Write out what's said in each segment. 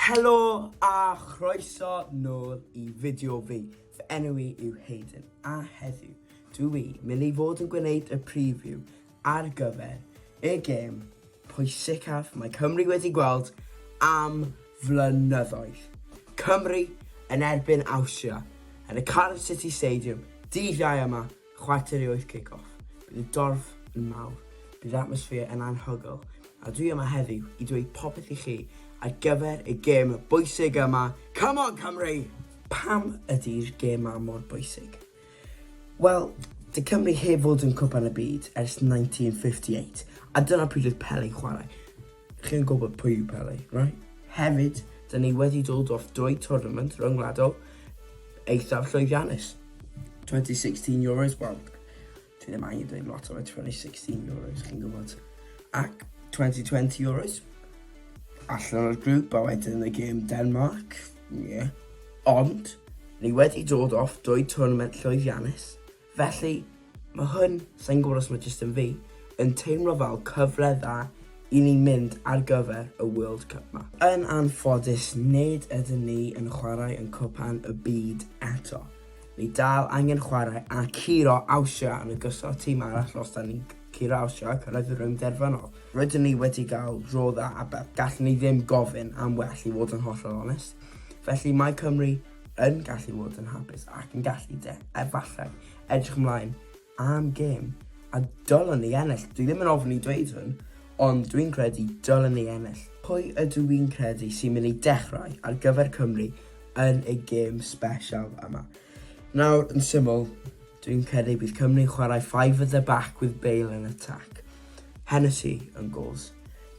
Helo a chroeso nôl i fideo fi. Fy enw i yw Hayden a heddiw dw i mynd i fod yn gwneud y preview ar gyfer y gêm pwysicaf mae Cymru wedi gweld am flynyddoedd. Cymru yn erbyn Awstria yn y Cardiff City Stadium dydd Iau yma Chwarter i wyth kick off. Bydd y dorf yn mawr. Bydd yr atmosphere yn anhygoel. A dwi yma heddiw i dweud popeth i chi ar gyfer y gêm bwysig yma. Come on Cymru! Pam ydy'r gêm 'ma mor bwysig? Wel, 'di Cymru heb fod yn Cwpan y Byd ers 1958, a dyna pryd oedd Pele'n chwarae. Chi'n gwybod pwy yw Pele, right? Hefyd, dyn ni wedi dod off dwy tournament rhyngwladol eithaf llwyddiannus. 2016 Euros, wel, dwi ddim angen dweud lot am y 2016 Euros, chi'n gwybod. Ac 2020 Euros, allan o'r grŵp a wedyn y gêm Denmark, yeah. Ond, ni wedi dod off dwy tournament llwyddiannus, Felly, mae hwn, sa i'n gwybod os mae jyst yn fi, yn teimlo fel cyfle dda i ni mynd ar gyfer y World Cup 'ma. Yn anffodus, nid ydyn ni yn chwarae yn Cwpan y Byd eto. Ni dal angen chwarae a curo Awstria yn ogystal â tîm arall os 'da ni'n curo Awstria a cyrraedd y rownd derfynol. Rydyn ni wedi cael dro dda a gallwn ni ddim gofyn am well i fod yn hollol onest. Felly mae Cymru yn gallu bod yn hapus ac yn gallu de, efallai, edrych ymlaen am gêm a dylwn ni ennill. Dwi ddim yn ofni dweud hwn, ond dwi'n credu dylwn ni ennill. Pwy ydw i'n credu sy'n mynd i dechrau ar gyfer Cymru yn y gêm special yma? Nawr, yn syml, dwi'n credu bydd Cymru'n chwarae five at the back with Bale in attack. Hennessy yn goals.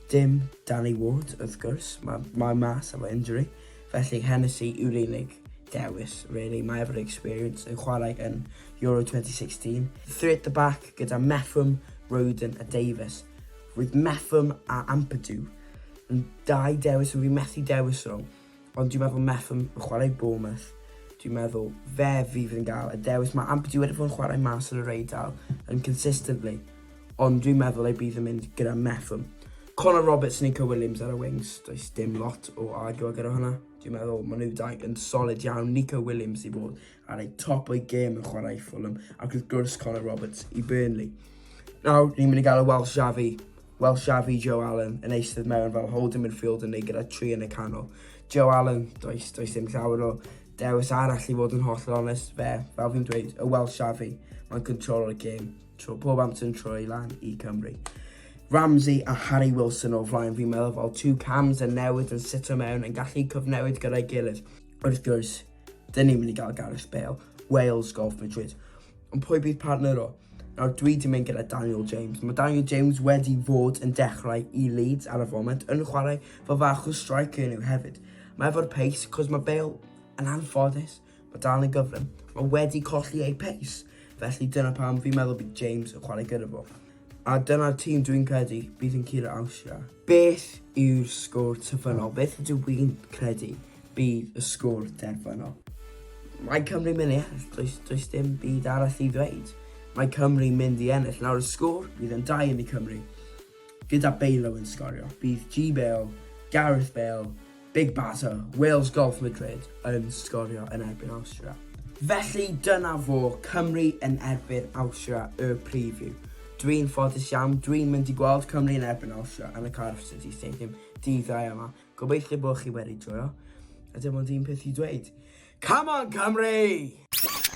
Dim Danny Ward, wrth gwrs, mae, mae mas efo injury. Felly Hennessy yw'r unig dewis, really. Mae efo'r experience yn chwarae yn Euro 2016. Three at the back gyda Mepham, Roden a Davies. Roedd Mepham a Ampadu yn dau dewis yn fi methu dewis rhwng. Ond dwi'n meddwl Mepham yn chwarae Bournemouth. Dwi'n meddwl fe fydd yn gael y dewis. Mae Ampadu wedi bod yn chwarae mas yn yr Eidal yn consistently. Ond dwi'n meddwl ei bydd yn mynd gyda Mepham. Connor Roberts, Nico Williams ar y wings. Does dim lot o arguo gyda hwnna. Dwi'n meddwl maen nhw dau yn solid iawn. Nico Williams i bod ar ei top o'i gêm yn chwarae i Fulham. Ac wrth gwrs Connor Roberts i Burnley. Nawr, ni'n mynd i gael y Welsh Xavi. Welsh Xavi, Joe Allen yn eistedd mewn fel holding midfield yn ei gyda tri yn y canol. Joe Allen, does, does dim llawer o dewis arall i fod yn hollol onest. Fe, fel fi'n dweud, y Welsh Xavi, mae'n control o'r gêm. Tro, pob amser yn troi lan i Cymru. Ramsey a Harry Wilson o flaen fi'n meddwl fel two cams yn newid yn sito mewn yn gallu cyfnewid gyda'i gilydd. Wrth gwrs, dyn ni'n mynd i gael Gareth Bale, Wales Golf Madrid. Ond pwy bydd partner o? Nawr dwi di mynd gyda Daniel James. Mae Daniel James wedi fod yn dechrau i Leeds ar y foment, yn chwarae fel fach o striker nhw hefyd. Mae efo'r pace, cos mae Bale yn anffodus, Mae dal yn gyflym. Mae wedi colli ei pace. Felly dyna pam fi'n meddwl bydd James yn chwarae gyda fo. A dyna'r tîm dwi'n credu bydd yn curo Awstria. Beth yw'r sgôr terfynol? Beth ydw i'n credu bydd y sgôr derfynol? Mae Cymru'n mynd i ennill. Does, does dim byd arall i ddweud. Mae Cymru'n mynd i ennill. Nawr y sgôr bydd yn 2 i Cymru. Gyda Bale yn sgorio. Bydd G Bale, Gareth Bale, Big Bazza, Wales Golf Madrid yn sgorio yn erbyn Awstria. Felly dyna fo, Cymru yn erbyn Awstria, y preview. Dwi'n ffodus iawn, dwi'n mynd i gweld Cymru yn erbyn Awstria yn y Cardiff City Stadium dydd Iau yma. Gobeithio bod chi wedi joio, a dim ond un peth i dweud. Come on Cymru!